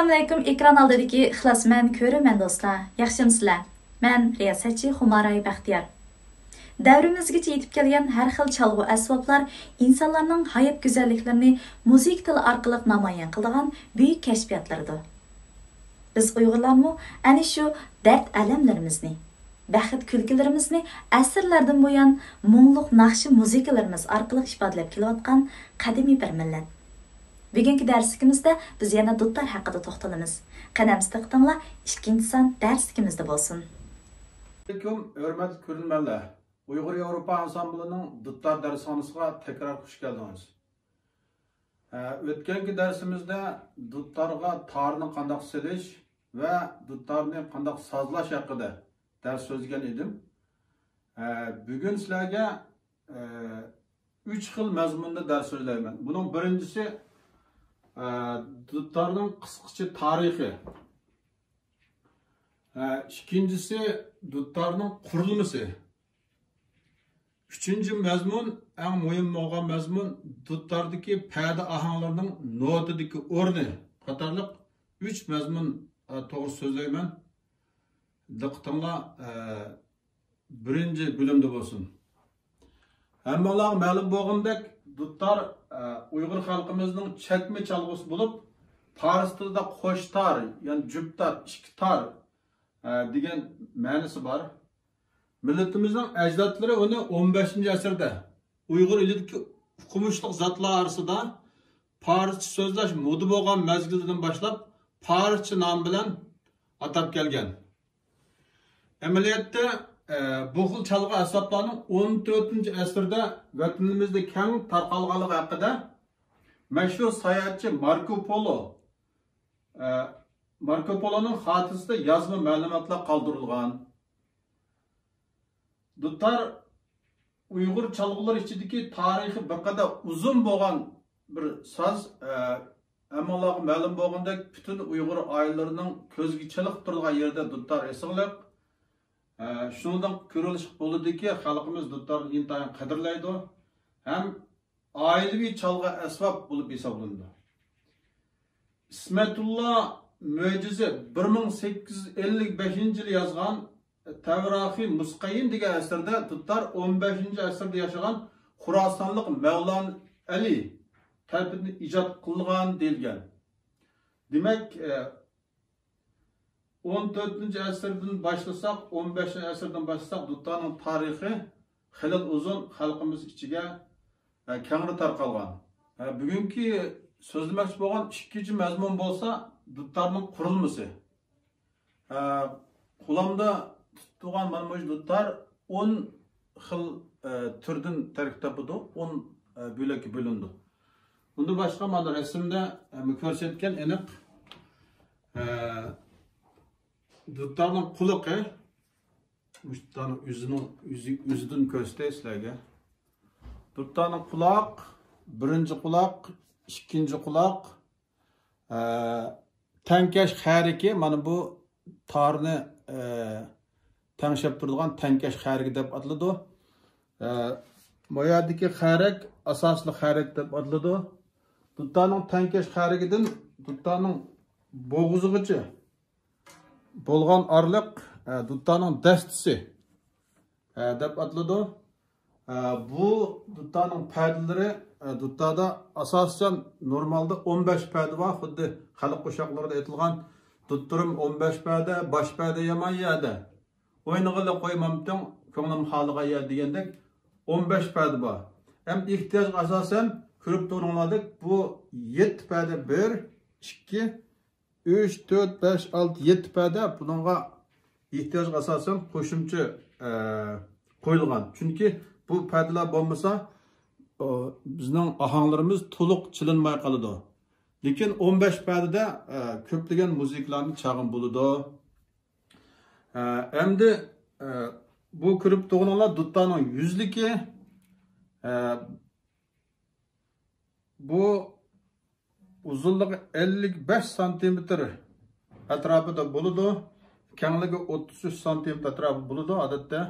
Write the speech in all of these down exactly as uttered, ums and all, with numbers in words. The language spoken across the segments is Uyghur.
ئەسسالامۇئەلەيكۇم، ئېكران ئالدىدىكى ئىخلاسمەن كۆرۈرمەن دوستلار، ياخشىمۇسىلەر؟ مەن رىياسەتچى خۇماراي بەختىيار. دەۋرىمىزگىچە يېتىپ كەلگەن ھەر خىل چالغۇ ئەسۋابلار ئىنسانلارنىڭ ھايات گۈزەللىكلىرىنى مۇزىكا تىلى ئارقىلىق نامايان قىلىدىغان بۈيۈك كەشپىياتلىرىدۇر. بىز ئۇيغۇرلارمۇ ئەنە شۇ دەرد-ئەلەملىرىمىزنى، بەخت-كۈلكىلىرىمىزنى ئەسىرلەردىن بۇيان مۇڭلۇق ناخشا-مۇزىكىلىرىمىز ئارقىلىق ئىپادىلەپ كېلىۋاتقان قەدىمىي بىر مىللەت. بۈگۈنكى دەرسلىكىمىزدە بىز يەنە دۇتار ھەققىدە توختىلىمىز. قېنى ئەمىسە دىققىتىڭلار ئىككىنچى سان دەرسلىكىمىزدە بولسۇن. ئەلەيكۇم، ھۆرمەتلىك كۆرۈرمەنلەر! ئۇيغۇر ياۋروپا ئانسامبلىنىڭ دۇتار دەرسخانىسىغا تەكرار خۇش كەلدىڭىز. ئە، ئۆتكەنكى دەرسىمىزدە دۇتارغا تارنى قانداق سېلىش ۋە دۇتارنى قانداق سازلاش ھەققىدە دەرس سۆزلىگەن ئىدىم. ئە، بۈگۈن سىلەرگە، ئە، ئۈچ خىل مەزمۇندا دەرس سۆزلەيمەن. بۇنىڭ بىرىنچىسى، ئە، دۇتارنىڭ قىسقىچە تارىخى. ئە، ئىككىنچىسى، دۇتارنىڭ قۇرۇلمىسى. ئۈچىنچى مەزمۇن، ئەڭ مۇھىم بولغان مەزمۇن، دۇتاردىكى پەدە ئاھاڭلىرىنىڭ نوتىدىكى ئورنى قاتارلىق ئۈچ مەزمۇن، ئە، توغرىسىدا سۆزلەيمەن. دىققىتىڭلار، ئە، بىرىنچى بۆلۈمدە بولسۇن. ھەممىڭلارغا مەلۇم بولغىنىدەك، دۇتار، ئە، ئۇيغۇر خەلقىمىزنىڭ چەكمە چالغۇسى بولۇپ، پارس تىلىدا قوش تار، يەنى جۈپ تار، ئىككى تار، ئە، دېگەن مەنىسى بار. مىللىتىمىزنىڭ ئەجدادلىرى ئۇنى ئون بەشىنچى ئەسىردە ئۇيغۇر ئېلىدىكى ئوقۇمۇشلۇق زاتلار ئارىسىدا پارسچە سۆزلەش مودا بولغان مەزگىلدىن باشلاپ پارسچە نام بىلەن ئاتاپ كەلگەن. ئەمەلىيەتتە، ئە، بۇ خىل چالغۇ ئەسۋابلارنىڭ ئون تۆتىنچى ئەسىردە ۋەتىنىمىزدە كەڭ تارقالغانلىقى ھەققىدە مەشھۇر ساياھەتچى ماركو پولو، ئە، ماركو پولونىڭ خاتىرىسىدە يازما مەلۇماتلار قالدۇرۇلغان. دۇتار ئۇيغۇر چالغۇلىرى ئىچىدىكى تارىخى بىر قەدەر ئۇزۇن بولغان بىر ساز. ئە، ھەممىڭلارغا مەلۇم بولغاندەك، پۈتۈن ئۇيغۇر ئائىلىلىرىنىڭ كۆزگە چېلىقىپ تۇرىدىغان يېرىدە دۇتار ئېسىقلىق. ئە، شۇنىڭدىن كۆرۈۋېلىشقا بولىدۇكى، خەلقىمىز دۇتارنى ئىنتايىن قەدىرلەيدۇ ھەم ئائىلىۋى چالغۇ ئەسۋاب بولۇپ ھېسابلىنىدۇ. ئىسمەتۇللا مۆجىزى بىر مىڭ سەككىز يۈز ئەللىك بەشىنچى يىلى يازغان تەۋراخى مۇسقەيىن دېگەن ئەسىرىدە دۇتار ئون بەشىنچى ئەسىردە ياشىغان خوراسانلىق مەۋلان ئەلى تەرىپىدىن ئىجاد قىلغان دېيىلگەن. دېمەك، ئە، ئون تۆتىنچى ئەسىردىن باشلىساق، ئون بەشىنچى ئەسىردىن باشلىساق، دۇتارنىڭ تارىخى خېلى ئۇزۇن، خەلقىمىز ئىچىگە، ئە، كەڭرى تارقالغان. ئە، بۈگۈنكى سۆزلىمەكچى بولغان ئىككىنچى مەزمۇن بولسا دۇتارنىڭ قۇرۇلمىسى. ئە، قولۇمدا تۇتۇپ تۇرغان مانا مۇشۇ دۇتار ئون خىل، ئە، تۈردىن تەركىب تاپىدۇ، ئون، ئە، بۆلەككە بۆلۈنىدۇ. ئۇندىن باشقا مانا رەسىمدە، ئە، كۆرسەتكەن ئېنىق، ئە، دۇتارنىڭ قۇلىقى، مۇشۇ دۇتارنىڭ ئۆزىنىڭ، ئۆزى، ئۆزىدىن كۆرسىتەي سىلەرگە. دۇتارنىڭ قۇلاق، بىرىنچى قۇلاق، ئىككىنچى قۇلاق، ئە، تەڭكەش خەرىكى، مانا بۇ تارنى، ئە، تەڭشەپ تۇرىدىغان تەڭكەش خەرىكى دەپ ئاتىلىدۇ. ئە، ما يەردىكى خەرەك ئاساسلىق خەرەك دەپ ئاتىلىدۇ. دۇتارنىڭ تەڭكەش خەرىكىدىن دۇتارنىڭ بوغۇزىغىچە بولغان ئارىلىق، ئە، دۇتارنىڭ دەستىسى، ئە، دەپ ئاتىلىدۇ. ئە، بۇ دۇتارنىڭ پەدىلىرى، ئە، دۇتاردا ئاساسەن نورمالدا ئون بەش پەدە بار، خۇددى خەلق قوشاقلىرىدا ئېيتىلغان، دۇتتۇرۇم ئون بەش پەدە، باش پەدە يامان يەردە، ئوينىغىلى قويمامتىڭ، كۆڭلۈم خالىغان يەر دېگەندەك ئون بەش پەدە بار. ھەم ئېھتىياجغا ئاساسەن كۆرۈپ تۇرۇڭلاردەك بۇ يەتتە پەدە، بىر، ئىككى، ئۈچ، تۆت، بەش، ئالتە، يەتتە پەدە بۇنىڭغا ئېھتىياجغا ئاساسەن قوشۇمچە، ئە، قويۇلغان. چۈنكى بۇ پەدىلەر بولمىسا، ئۇ، بىزنىڭ ئاھاڭلىرىمىز تولۇق چېلىنماي قالىدۇ. لېكىن ئون بەش پەدىدە، ئە، كۆپلىگەن مۇزىكىلارنى چالغىلى بولىدۇ. ئە، ئەمدى، ئە، بۇ كۆرۈپ تۇرغىنىڭلار دۇتارنىڭ يۈزلۈكى، ئە، بۇ ئۇزۇنلۇقى ئەللىك بەش سانتىمېتىر ئەتراپىدا بولىدۇ. كەڭلىكى ئوتتۇز ئۈچ سانتىمېتىر ئەتراپىدا بولىدۇ ئادەتتە.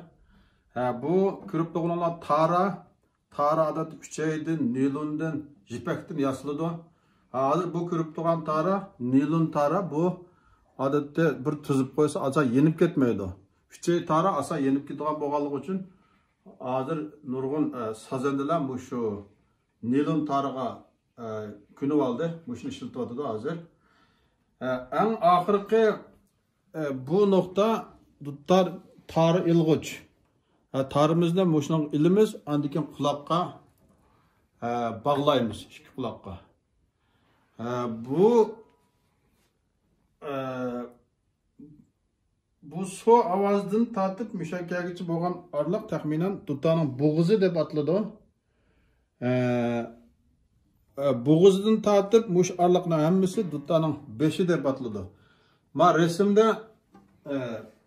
ھە، بۇ كۆرۈپ تۇرغىنىڭلار تارا. تارا ئادەتتە ئۈچەيدىن، نېلوندىن، يىپەكتىن ياسىلىدۇ. ھازىر بۇ كۆرۈپ تۇرغان تارا نىلون تارا، بۇ ئادەتتە بىر تۈزۈپ قويسا ئاسان يېنىپ كەتمەيدۇ. ئۈچەي تارا ئاسان يېنىپ كېتىدىغان بولغانلىقى ئۈچۈن ھازىر نۇرغۇن، ئە، سازەندىلەر مۇشۇ نىلون تارىغا، ئە، كۆنۈۋالدى. مۇشۇنى ئىشلىتىۋاتىدۇ ھازىر. ئە، ئەڭ ئاخىرقى، ئە، بۇ نۇقتا دۇتار تارى ئىلغۇچ. ئە، تارىمىزنى مۇشۇنىڭغا ئىلىمىز، ئاندىن كېيىن قۇلاققا، ئە، باغلايمىز، ئىككى قۇلاققا. ئە، بۇ، ئە، بۇ سو ئاۋازىدىن تارتىپ مۇشەككەگىچە بولغان ئارىلىق تەخمىنەن دۇتارنىڭ بوغۇزى دەپ ئاتىلىدۇ. ئە، ئە، بوغۇزىدىن تارتىپ مۇشۇ ئارىلىقنىڭ ھەممىسى دۇتارنىڭ بېشى دەپ ئاتىلىدۇ. ما رەسىمدە، ئە،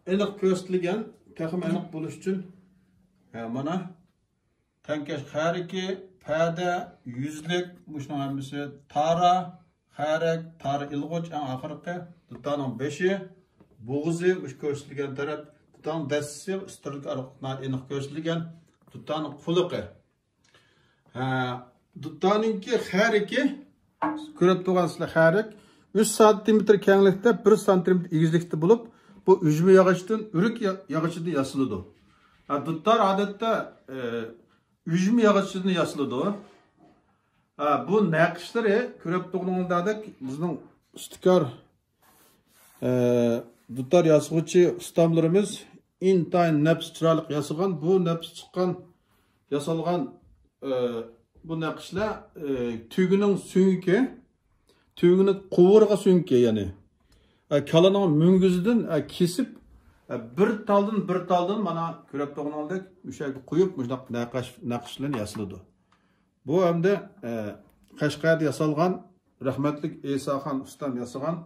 ئېنىق كۆرسىتىلگەن، تېخىمۇ ئېنىق بولۇش ئۈچۈن، ئە، مانا تەڭكەش خەرىكى، پەدە، يۈزلۈك، مۇشۇنىڭ ھەممىسى تارا، خەرەك، تارا ئىلغۇچ، ئەڭ ئاخىرقى دۇتارنىڭ بېشى، بوغۇزى، مۇشۇ كۆرسىتىلگەن تەرەپ، دۇتارنىڭ دەستىسى، ئۈستىدىكى ئارىلىق ناھايىتى ئېنىق كۆرسىتىلگەن، دۇتارنىڭ قۇلىقى. ھە، دۇتارنىڭكى خەرىكى، كۆرۈپ تۇرغانسىلەر خەرىك، ئۈچ سانتىمېتىر كەڭلىكتە، بىر سانتىمېتىر ئېگىزلىكتە بولۇپ، بۇ ئۈجمە ياغىچىدىن، ئۆرۈك يا-، ياغىچىدىن ياسىلىدۇ. ھە، دۇتار ئادەتتە، ئە، ئۈجمە ياغىچىدىن ياسىلىدۇ. ھە، بۇ نەقىشلىرى كۆرۈپ تۇرغىنىڭىزدەك بىزنىڭ ئۇستىكار، ئە، دۇتار ياسىغۇچى ئۇستاملىرىمىز ئىنتايىن نەپىس چىرايلىق ياسىغان. بۇ نەپىس چىققان، ياسالغان، ئە، بۇ نەقىشلەر، ئە، تۆگىنىڭ سۆڭىكى، تۆگىنىڭ قوۋۇرغا سۆڭىكى، يەنى، ئە، كالىنىڭ مۈڭگۈزىدىن، ئە، كېسىپ، ئە، بىر تالدىن، بىر تالدىن، مانا، كۆرۈپ تۇرغىنىڭىزدەك، مۇشۇ يەرگە قويۇپ، مۇشۇنداق نەقىش، نەقىشلەرنى ياسىلىدۇ. بۇ ئەمدى، ئە، قەشقەردە ياسالغان رەھمەتلىك ئىساخان ئۇستام ياسىغان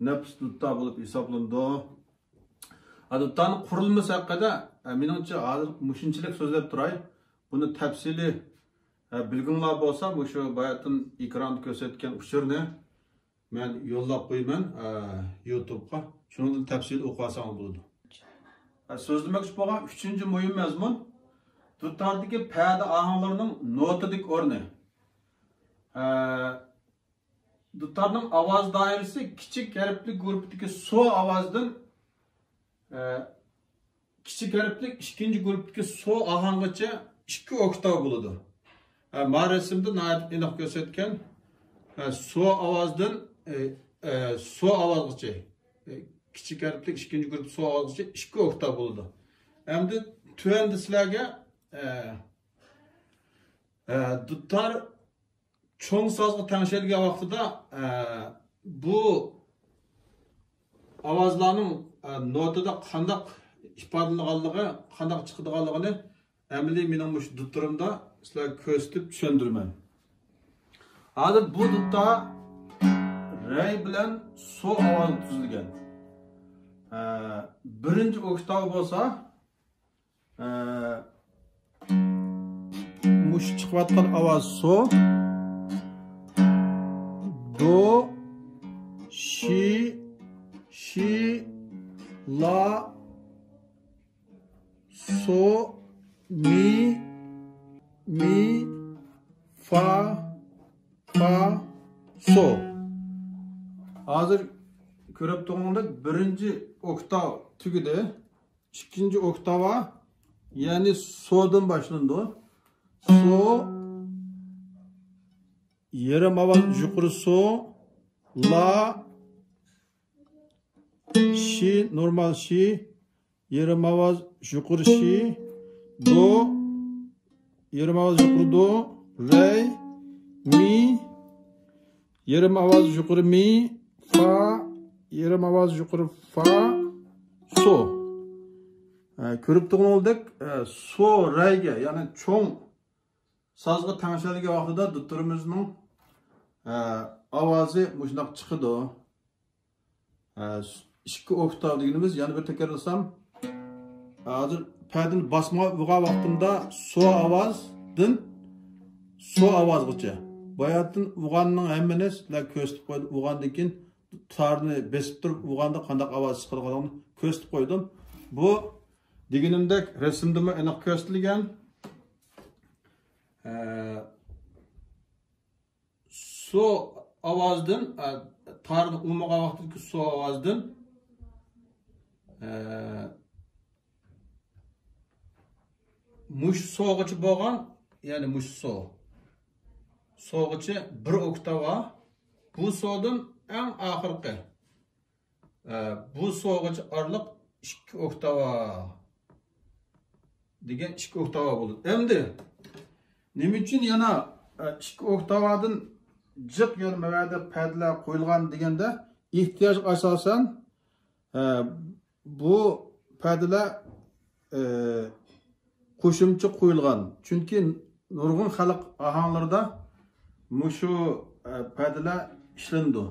نەپىس دۇتار بولۇپ ھېسابلىنىدۇ. ھە، دۇتارنىڭ قۇرۇلمىسى ھەققىدە، ئە، مېنىڭچە ھازىر مۇشۇنچىلىك سۆزلەپ تۇراي. بۇنى تەپسىلىي، ئە، بىلگۈڭلار بولسا، مۇشۇ باياتىن ئېكراندا كۆرسەتكەن ئۇچۇرنى مەن يوللاپ قويىمەن، ئە، يۇتۇبقا. شۇنىڭدىن تەپسىلىي ئوقۇۋالساڭلار بولىدۇ. ئە، سۆزلىمەكچى بولغان ئۈچىنچى مۇھىم مەزمۇن، دۇتاردىكى پەدە ئاھاڭلىرىنىڭ نوتىدىكى ئورنى. ئە، دۇتارنىڭ ئاۋاز دائىرىسى كىچىك ھەرپلىك گۇرۇپپىدىكى سو ئاۋازىدىن، ئە، كىچىك ھەرپلىك ئىككىنچى گۇرۇپپىدىكى سو ئاھاڭغىچە ئىككى ئوكتاۋ بولىدۇ. ئە، ما رەسىمدە ناھايىتى ئېنىق كۆرسەتكەن، ئە، سو ئاۋازدىن، ئە، ئە، سو ئاۋازغىچە، ئە، كىچىك ھەرپلىك ئىككىنچى گۇرۇپپا سو ئاۋازغىچە ئىككى ئوكتاۋ بولىدۇ. ئەمدى تۆۋەندە سىلەرگە، ئە، ئە، دۇتار چوڭ سازغا تەڭشەلگەن ۋاقتىدا، ئە، بۇ ئاۋازلارنىڭ، ئە، نوتىدا قانداق ئىپادىلىنىدىغانلىقى، قانداق چىقىدىغانلىقىنى ئەمەلىي مېنىڭ مۇشۇ دۇتتۇرۇمدا سىلەرگە كۆرسىتىپ چۈشەندۈرىمەن. ھازىر بۇ دۇتتا رەي بىلەن سو ئاۋازى تۈزۈلگەن. ئە، بىرىنچى ئوكتاۋ بولسا، ئە، مۇشۇ چىقىۋاتقان ئاۋاز سو، دو، شى، شى، لا، سو، مى، مى، فا، فا، سو. ھازىر كۆرۈپ تۇرغىنىڭدەك بىرىنچى ئوكتاۋ تۈگىدى. ئىككىنچى ئوكتاۋا، يەنى سودىن باشلىنىدۇ. سو، يېرىم ئاۋاز يۇقىرى سو، لا، شى، نورمال شى، يېرىم ئاۋاز يۇقىرى شى، دو، يېرىم ئاۋاز يۇقىرى دو، رەي، مى، يېرىم ئاۋاز يۇقىرى مى، فا، يېرىم ئاۋاز يۇقىرى فا، سو. ئە، كۆرۈپ تۇرغىنىڭىزدەك، ئە، سو رەيگە، يەنى چوڭ سازغا تەڭشەلگەن ۋاقتىدا دۇتتۇرىمىزنىڭ، ئە، ئاۋازى مۇشۇنداق چىقىدۇ. ئە، ئىككى ئوكتاۋ دېگىنىمىز، يەنە بىر تەكرارلىسام، ھازىر پەدىنى باسما ئۇرغان ۋاقتىمدا سو ئاۋازدىن سو ئاۋازغىچە. باياتىن ئۇرغاننىڭ ھەممىنى سىلەر كۆرسىتىپ قويدۇم. ئۇرغاندىن كېيىن تارنى بېسىپ تۇرۇپ ئۇرغاندا قانداق ئاۋاز چىقىدىغانلىقىنى كۆرسىتىپ قويدۇم. بۇ دېگىنىمدەك رەسىمدىمۇ ئېنىق كۆرسىتىلگەن. ئە، سو ئاۋازدىن، ئە، تارنى ئۇمىغان ۋاقتىدىكى سو ئاۋازدىن، ئە، مۇشۇ سوغىچە بولغان، يەنى مۇشۇ سو. سوغىچە بىر ئوكتاۋا، بۇ سودىن ئەڭ ئاخىرقى، ئە، بۇ سوغىچە ئارىلىق ئىككى ئوكتاۋا دېگەن ئىككى ئوكتاۋا بولىدۇ. ئەمدى نېمە ئۈچۈن يەنە، ئە، ئىككى ئوكتاۋادىن جىق يەنە مەۋەدە پەدىلەر قويۇلغان دېگەندە، ئېھتىياجغا ئاساسەن، ئە، بۇ پەدىلەر، ئە، قوشۇمچە قويۇلغان. چۈنكى نۇرغۇن خەلق ئاھاڭلىرىدا مۇشۇ، ئە، پەدىلەر ئىشلىنىدۇ.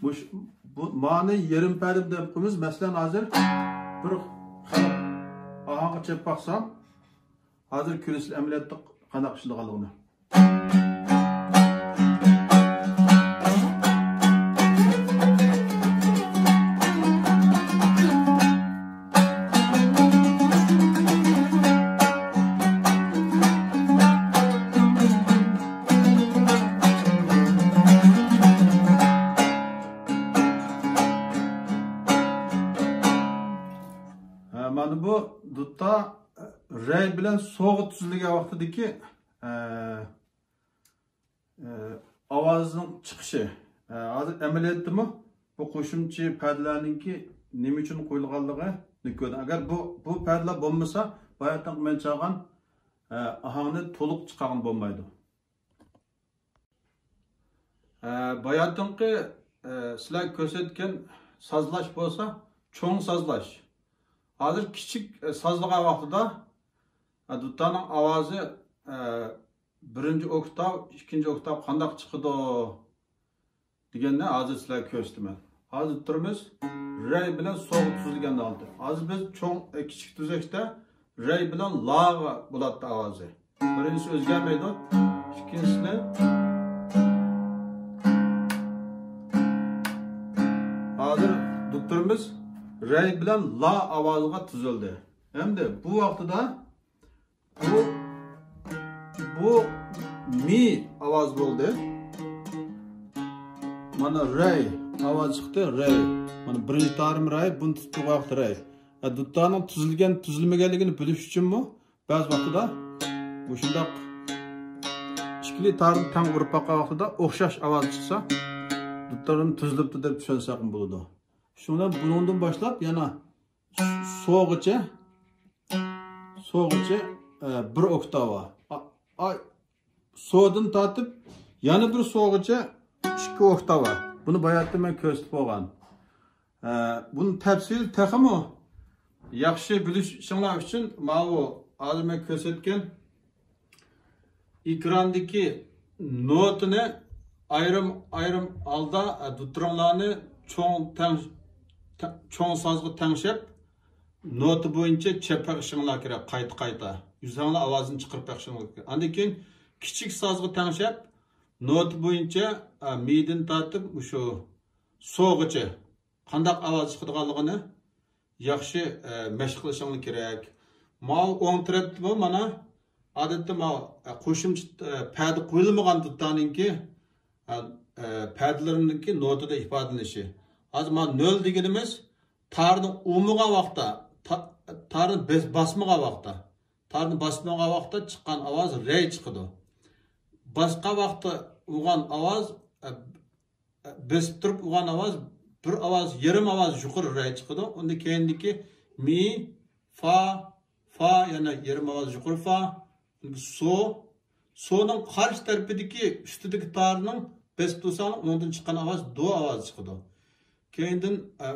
مۇش-، بۇ، مانى يېرىم پەدە دەپ قويىمىز. مەسىلەن، ھازىر بىر خەلق ئاھاڭغا چېلىپ باقسام، ھازىر كۆرىسىلەر ئەمەلىيەتتە قانداق ئىشلىنىدىغانلىقىنى. ھە، مانا بۇ دۇتا، ئە، رەي بىلەن سوغا تۈزۈلگەن ۋاقتىدىكى، ئە، ئە، ئاۋازنىڭ چىقىشى. ئە، ھازىر ئەمەلىيەتتىمۇ بۇ قوشۇمچە پەدىلەرنىڭكى نېمە ئۈچۈن قويۇلغانلىقىنى كۆردۈم. ئەگەر بۇ، بۇ پەدىلەر بولمىسا، باياتىنقى مەن چالغان، ئە، ئاھاڭنى تولۇق چىقارغىلى بولمايدۇ. ئە، باياتىنقى، ئە، سىلەر كۆرسەتكەن سازلاش بولسا چوڭ سازلاش. ھازىر كىچىك، ئە، سازلىغان ۋاقتىدا، ئە، دۇتانىڭ ئاۋازى، ئە، بىرىنچى ئوكتاۋ، ئىككىنچى ئوكتاۋ قانداق چىقىدۇ دېگەننى ھازىر سىلەرگە كۆرسىتىمەن. ھازىر تۇرىمىز. رەي بىلەن سوغا تۈزۈلگەن ھالەتتە. ھازىر بىز چوڭ، ئە، كىچىك تۈزەشتە رەي بىلەن لاغا بولاتتى ئاۋازى. بىرىنچىسى ئۆزگەرمەيدۇ. ئىككىنچىسىنى ھازىر دۇتتۇرىمىز رەي بىلەن لا ئاۋازىغا تۈزۈلدى. ئەمدى بۇ ۋاقتىدا بۇ، بۇ مى ئاۋاز بولدى. مانا رەي ئاۋاز چىقتى، رەي. مانا بىرىنچى تارىم رەي، بۇنى تۇتۇپ تۇرغان ۋاقىت رەي. ئە، دۇتانىڭ تۈزۈلگەن، تۈزۈلمىگەنلىكىنى بىلىش ئۈچۈنمۇ بەزى ۋاقتىدا مۇشۇنداق ئىككىلى تارنى تەڭ ئۇرۇپ باققان ۋاقتىدا ئوخشاش ئاۋاز چىقسا، دۇتانىم تۈزۈلۈپتۇ دەپ چۈشەنسەكمۇ بولىدۇ. شۇنىڭ بىلەن بۇنىڭدىن باشلاپ يەنە سوغىچە، سوغىچە، ئە، بىر ئوكتاۋا. ئا-، ئا-، سودىن تارتىپ يەنە بىر سوغىچە ئىككى ئوكتاۋا. بۇنى باياتىن مەن كۆرسىتىپ بولغان. ئە، بۇنى تەپسىلىي تېخىمۇ ياخشى بىلىشىڭلار ئۈچۈن ماۋۇ ھازىر مەن كۆرسەتكەن ئېكراندىكى نوتىنى ئايرىم-ئايرىم ھالدا، ئە، دۇتتۇرۇڭلارنى چوڭ تەڭ-، تە-، چوڭ سازغا تەڭشەپ، نوتا بويىچە چېلىپ بېقىشىڭلار كېرەك، قايتا-قايتا. يۈزەڭلار ئاۋازىنى چىقىرىپ بېقىشىڭلار كېرەك. ئاندىن كېيىن كىچىك سازغا تەڭشەپ، نوتا بويىچە، ئە، مىدىن تارتىپ مۇشۇ سوغىچە قانداق ئاۋاز چىقىدىغانلىقىنى ياخشى، ئە، مەشىق قىلىشىڭلار كېرەك. ماۋۇ ئوڭ تەرەپتىمۇ مانا ئادەتتە ماۋۇ، ئە، قوشۇمچە، ئە، پەدە قويۇلمىغان دۇتانىڭكى، ئە، ئە، پەدىلىرىنىڭكى نوتىدا ئىپادىلىنىشى. ھازىر مانا نۆل دېگىنىمىز تارنى ئۇمىغان ۋاقىتتا، تا-، تارنى بېس-، باسمىغان ۋاقىتتا، تارنى باسمىغان ۋاقىتتا چىققان ئاۋاز رەي چىقىدۇ. باسقان ۋاقىتتا ئۇغان ئاۋاز، ئە، بېسىپ تۇرۇپ ئۇغان ئاۋاز، بىر ئاۋاز، يېرىم ئاۋاز يۇقىرى رەي چىقىدۇ. ئۇندىن كېيىندىكى مى، فا، فا، يەنە يېرىم ئاۋاز يۇقىرى فا، سو، سونىڭ قارشى تەرىپىدىكى ئۈستىدىكى تارنىڭ بېسىپ تۇرساڭ، ئۇنىڭدىن چىققان ئاۋاز دو ئاۋازى چىقىدۇ. كېيىندىن، ئە،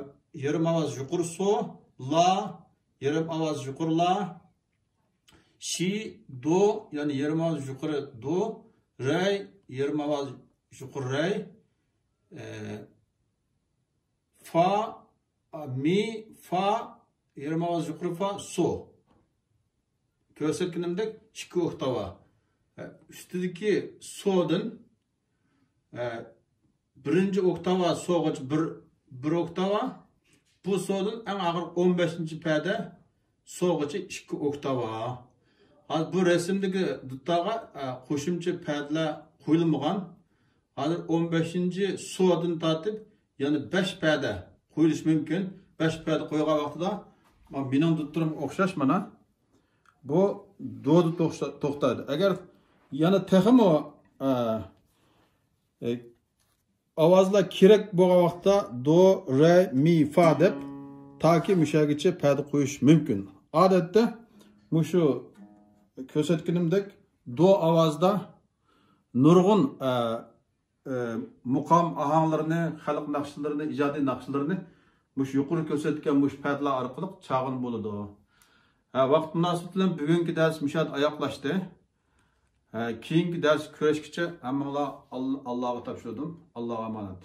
يېرىم ئاۋاز يۇقىرى سو، لا، يېرىم ئاۋاز يۇقىرى لا، شى، دو، يەنى يېرىم ئاۋاز يۇقىرى دو، رەي، يېرىم ئاۋاز يۇقىرى رەي، ئە، فا، ئا، مى، فا، يېرىم ئاۋاز يۇقىرى فا، سو. كۆرسەتكىنىمدەك ئىككى ئوكتاۋا. ئە، ئۈستىدىكى سودىن، ئە، بىرىنچى ئوكتاۋا سوغىچە بىر، بىر ئوكتاۋا. بۇ سودىن ئەڭ ئاخىرقى ئون بەشىنچى پەدە سوغىچە ئىككى ئوكتاۋا. ھازىر بۇ رەسىمدىكى دۇتاغا، ئە، قوشۇمچە پەدىلەر قويۇلمىغان. ھازىر ئون بەشىنچى سۇدىن تارتىپ يەنە بەش پەدە قويۇلۇشى مۇمكىن. بەش پەدە قويغان ۋاقتىدا، مانا مېنىڭ دۇتتۇرۇم ئوخشاش مانا. بۇ دودا توختا-، توختايدۇ. ئەگەر يەنە تېخىمۇ، ئە، ئە، ئاۋازلار كېرەك بولغان ۋاقىتتا دو، رە، مى، فا دەپ تاكى مۇشۇ يەرگىچە پەدە قويۇش مۇمكىن. ئادەتتە مۇشۇ كۆرسەتكىنىمدەك دو ئاۋازدا نۇرغۇن، ئە، ئە، مۇقام ئاھاڭلىرىنى، خەلق ناخشىلىرىنى، ئىجادىي ناخشىلىرىنى مۇشۇ يۇقىرى كۆرسەتكەن مۇشۇ پەدىلەر ئارقىلىق چالغىلى بولىدۇ. ھە، ۋاقىت مۇناسىۋىتى بىلەن بۈگۈنكى دەرس مۇشۇ يەردە ئاياغلاشتى. ھە، كېيىنكى دەرس كۆرۈشكىچە ھەممىڭلار ئاللا، ئاللاغا تاپشۇردۇم. ئاللاغا ئامانەت.